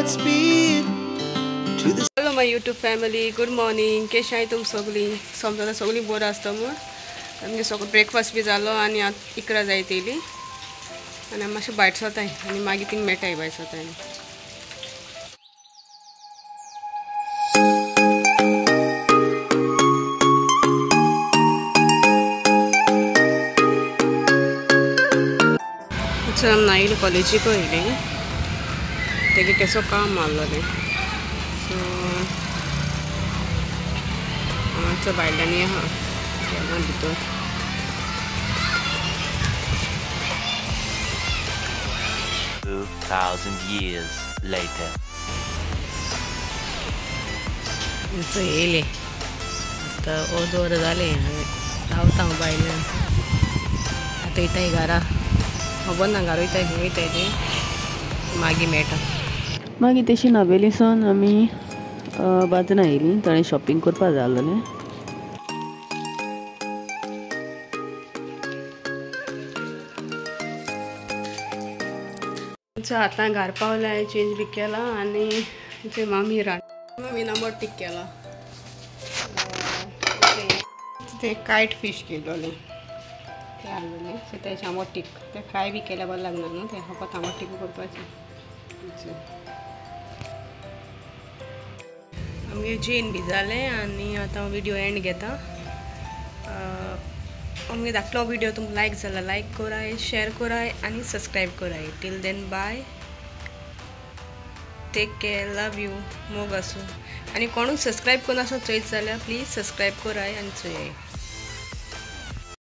Godspeed to the Hello my YouTube family, good morning. केश आहाय तुम सगळीं? समजा सगळीं बरीं आसता म्हूण. आमगे सगळो ब्रेकफास्ट बी जालो आनी आतां 11 जायत येयली आनी आमी मातशें भायर सरताय आनी मागीर थिंग मेळटाय भायर सरताय. आमी नायल कॉलेजीक येयले, तेगे केसो काम मारलोलें. सो हांगाचो भायल्यान आहा गेला भितर. Years later. येयले आतां अर्द वर जालें, रावता हांव भायल्यान. आतां वयताय घरा, खबर ना घरा वयताय खंय वयताय तें मागीर मेळटा. मागीर तशी नावेलीसान आमी बाजारां येयलीं, थोडें शॉपिंग करपा जाय आसलें. आतां घर पावल्या, चेंज बी केला आनी मामी रांद मामी नंबर टीक केला. ते कायट फीश केलोलें ते हाडलेलें. सो तेजें आंबट टीक ते फ्राय बी केल्यार बरें लागना न्हू, तें फकत आंबट टीक करपाचें. आमगे जेन बी जालें आनी आतां हांव विडियो एंड घेता. आमगे धाकलो विडियो तुमकां लायक जाल्यार लायक कराय, शेअर कराय आनी सबस्क्रायब कराय. Till then bye, take care, love you, मोग आसूं. आनी कोणूय सबस्क्रायब करून आसा चोयत जाल्यार प्लीज सबस्क्रायब कराय आनी चोयाय.